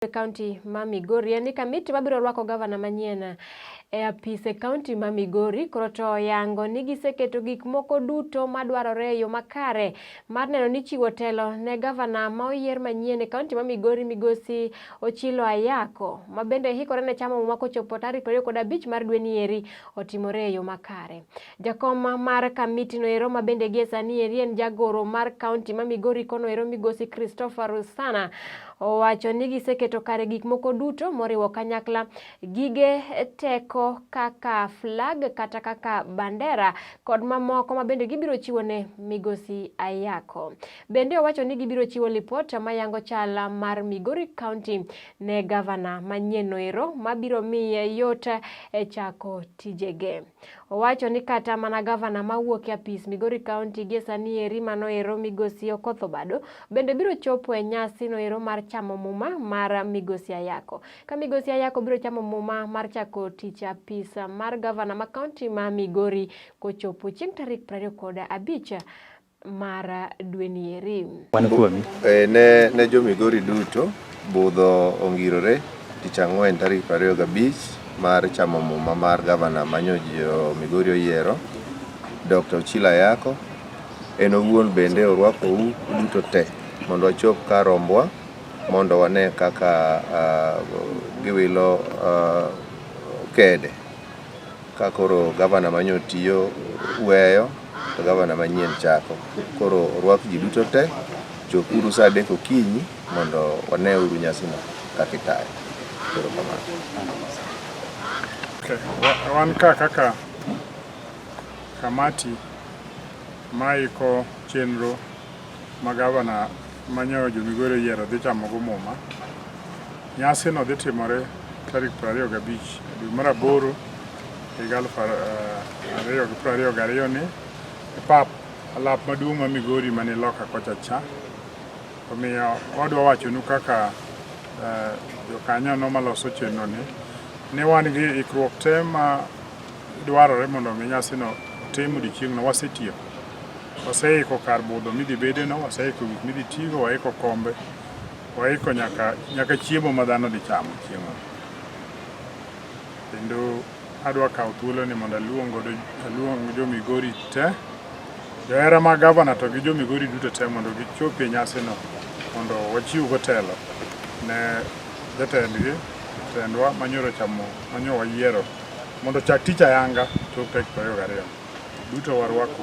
E kaunti ma Migori en ni kamiti mabiro rwako gavana manyien e apis e kaunti ma Migori koro to oyango ni giseketo gik moko duto madwarore e yo makare mar neno ni chiwo telo ne gavana ma oyier manyien e kaunti ma Migori migosi Ochilo Ayako ma bende hikore ne chamo muma kochopo tarik 25 mar dwe ni eri otimore e yo makare. Jakom mar kamiti no ero ma bende gie sani eri en jagoro mar kaunti ma Migori kono ero migosi Christopher Rusana owacho ni giseketo kare gik moko duto moriwo kanyakla gige teko kaka flag kata kaka bandera kod mamoko ma bende gibiro chiwo ne migosi Ayako. Bende owacho ni gibiro chiwo lipot mayango chal mar Migori County ne gavana manyien noero mabiro miye yot e chako tijege. Owacho ni kata mana gavana mawuok e apis Migori County gie sani eri mano ero migosi Okoth Obado bende biro chopo e nyasi no ero mar chamo muma mar migosi Ayako. Ka migosi Ayako biro chamo muma mar chako tich apis mar gavana ma county ma Migori kochopo chieng' tarik 25 mar dweni eri. Wan kuomi. E, ne jo Migori duto budho ongirore tich ang'wen tarik 25 mar chamo muma mar gavana manyo jo Migori oyiero Dr. Ochilo Ayako. En owuon bende orwakou duto te mondo wachop kar rombwa mondo wane kaka giwilo kede. Ka koro gavana manyo tiyo weyo to gavana manyien chako. Koro orwak ji duto te, chopuru saa 3 okinyi mondo wane uru nyasino kaka itayo. Erokamano. Okay. Wan ka kaka kamati maiko chenro ma gavana manyo jo Migori oyiero dhi chamogo muma. Nyasino dhi timore tarik 25 dwe mar aboro higa 2022 ni e pap alap maduong' ma Migori mani loka kocha cha. Omiyo wadwa wachonu kaka jokanyono maloso chenro ni ni wan gi ikruok te ma dwarore mondo mi nyasino otim odiochieng'no wasetieko. Waseiko kar budho midhi bedeno, waseiko gik midhi tigo, waiko kombe, waiko nyaka chiemo ma dhano dhi chamo chieng'no. Kendo adwa kawo thuolo ni mondo aluong jo Migori te, johera mag gavana to gi jo Migori duto te mondo gichopi e nyasino mondo wachiw go telo ne jatendgi, jatendwa manyoro chamo manyo wayiero mondo ochak tich ayanga tok tarik 22. Duto warwako.